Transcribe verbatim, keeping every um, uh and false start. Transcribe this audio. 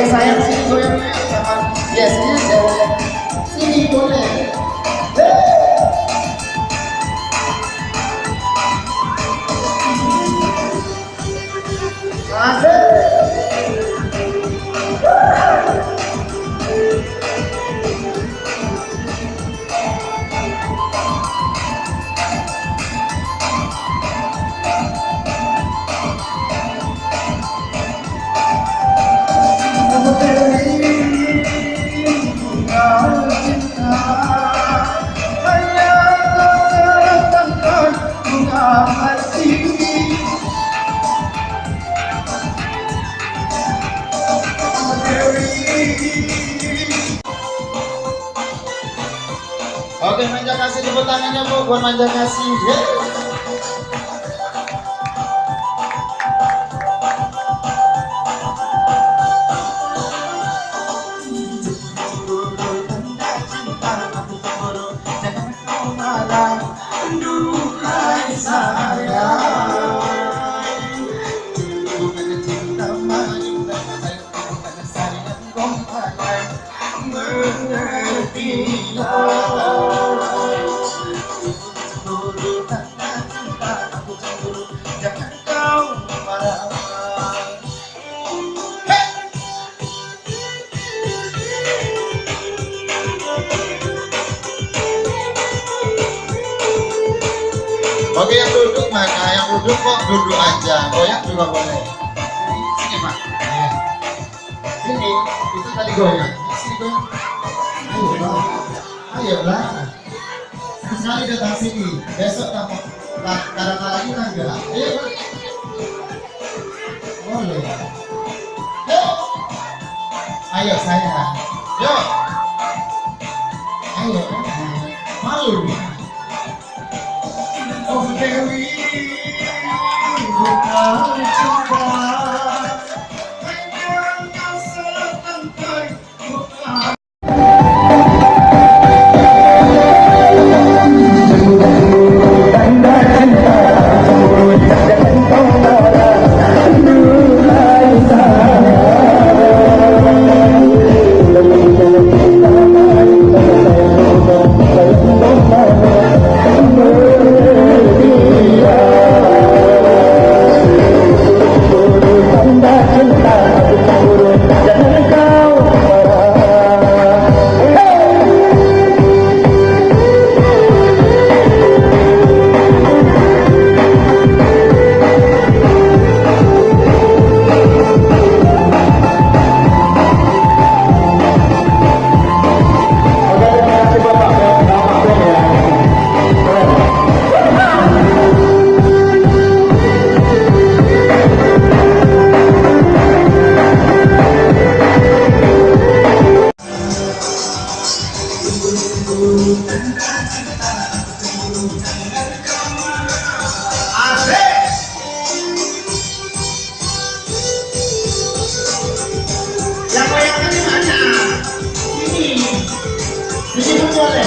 Sayang, sini goyang, jangan. Yes, sini aja. Sini boleh. Hei. Asik. Oke, Manja Kasih, tepuk tangannya, Bu, buat Manja Kasih. Yeay. Oke, yang duduk mana? Yang duduk kok duduk aja. Goyang juga boleh. Sini, sini, Pak. Sini, itu tadi goyang. Sini, goyang. Ayo, Pak. Ayolah. Sekali datang sini, besok tak mau, tak, kadang lagi kan gerak. Ayo, Pak. Boleh. Yuk. Ayo, sayang. Yuk. Ayo, malu. Oh, Dewi, bukan cinta. Hanya rasa tentang bukan. Asik. Yang goyang tadi mana? Sini. Sini pun boleh.